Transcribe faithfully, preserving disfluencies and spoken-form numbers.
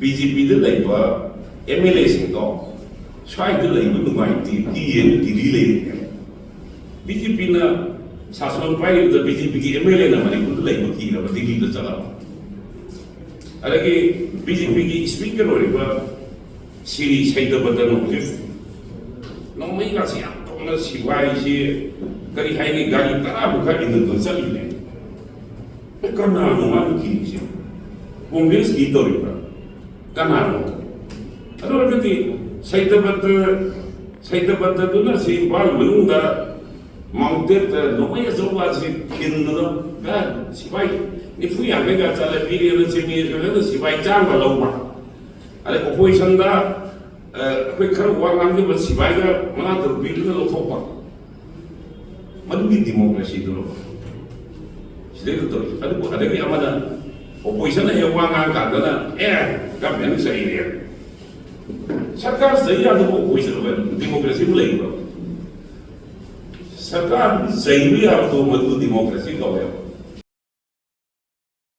B J ꯄꯤꯗ ꯂꯩꯕ M L ꯑꯦꯁꯤꯡꯗꯣ ꯁ꯭ꯋꯥꯏꯗ ꯂꯩꯕ ꯅꯨꯡꯉꯥꯏꯇꯦ, ꯀꯤꯌꯦꯅ ꯗꯤꯜꯂꯤ ꯂꯩꯔꯤꯅꯦ꯫ ꯕꯤ ꯖꯦ ꯄꯤꯅ ꯁꯥꯁꯟ ꯄꯥꯏꯔꯤꯕꯗ ꯕꯤ ꯖꯦ ꯄꯤꯒꯤ ꯑꯦꯝ ꯑꯦꯜ ꯑꯦꯅ ꯃꯅꯤꯄꯨꯔꯗ ꯂꯩꯕ ꯀꯤꯔꯕ ꯗꯤꯜꯂꯤꯗ ꯆꯠꯂꯕ꯫ ꯑꯗꯒꯤ ꯕꯤ ꯖꯦ ꯄꯤꯒꯤ ꯏꯁꯄꯤꯀꯔ ꯑꯣꯏꯔꯤꯕ ꯁꯤꯔꯤ ꯁꯩꯇꯕꯇꯅ ꯍꯧꯖꯤꯛ ꯅꯣꯡꯃꯩꯒꯁꯤ ꯌꯥꯝ ꯇꯧꯅ ꯁꯤꯐꯥꯏꯁꯤ ꯀꯔꯤ ꯍꯥꯏꯅꯤ, ꯒꯥꯔꯤ ꯇꯔꯥꯃꯨꯛ ꯈꯔ ꯏꯟꯗꯨꯅ ꯆꯠꯂꯤꯅꯦ꯫ ꯑꯦ, ꯀꯅꯥꯅꯣ ꯃꯥꯅ ꯀꯤꯔꯤꯁꯦ? ꯀꯣꯡꯒ꯭ꯔꯦꯁꯀꯤ ꯇꯧꯔꯤꯕ꯭ꯔꯥ? ꯀꯅꯥꯅꯣ? ꯑꯗꯨ ꯑꯣꯏꯔꯒꯗꯤ ꯁꯩꯇꯕꯇ, ꯁꯩꯇꯕꯇꯗꯨꯅ ꯁꯤ ꯏꯝꯐꯥꯜ ꯃꯅꯨꯡꯗ ꯃꯥꯎꯟꯇꯦꯠꯇ ꯅꯣꯡꯃꯩ ꯑꯆꯧꯕ ꯑꯁꯤ ꯈꯤꯟꯕꯗ ꯁꯤꯐꯥꯏ ꯅꯤꯐꯨ ꯌꯥꯡꯈꯩꯒ ꯆꯠꯂꯦ, ꯕꯤꯔꯦꯟꯗ꯭ꯔ ꯁꯤꯡꯍ ꯁꯤꯐꯥꯏ ꯆꯥꯝꯃ ꯂꯧꯕ꯫ ꯑꯗꯩ ꯑꯣꯄꯣꯖꯤꯁꯟꯗ, ꯑ, ꯑꯩꯈꯣꯏ ꯈꯔ ꯋꯥ ꯉꯥꯡꯖꯕ ꯁꯤꯐꯥꯏꯒ ꯃꯉꯥ ꯇꯔꯨꯛ ꯄꯤꯗꯨꯅ ꯂꯧꯊꯣꯛꯄ꯫ ꯃꯗꯨꯒꯤ ꯗꯤꯃꯣꯀ꯭ꯔꯦꯁꯤꯗꯨꯔꯣ ꯁꯤꯗꯩꯗ ꯇꯧꯔꯤꯁꯦ? ꯑꯗꯨꯕꯨ ꯑꯗꯒꯤ ꯑꯃꯅ ꯑꯣꯄꯣꯖꯤꯁꯟꯅ ꯍꯦꯛ ꯋꯥ ꯉꯥꯡ ꯀꯥꯟꯗꯅ, "ꯑꯦ, ꯒꯚꯔꯟꯃꯦꯟ ꯆꯩꯔꯦ"꯫ ꯁꯔꯀꯥꯔ ꯆꯩ ꯌꯥꯗꯕ ꯑꯣꯄꯣꯖꯤꯁꯟ, ꯗꯤꯃꯣꯀ꯭ꯔꯦꯁꯤꯕꯨ ꯂꯩꯕ꯭ꯔꯣ? ꯁꯔꯀꯥꯔ ꯆꯩꯕ ꯌꯥꯕꯗꯣ ꯃꯗꯨ ꯗꯤꯃꯣꯀ꯭ꯔꯦꯁꯤ ꯀꯧꯋꯦꯕ꯫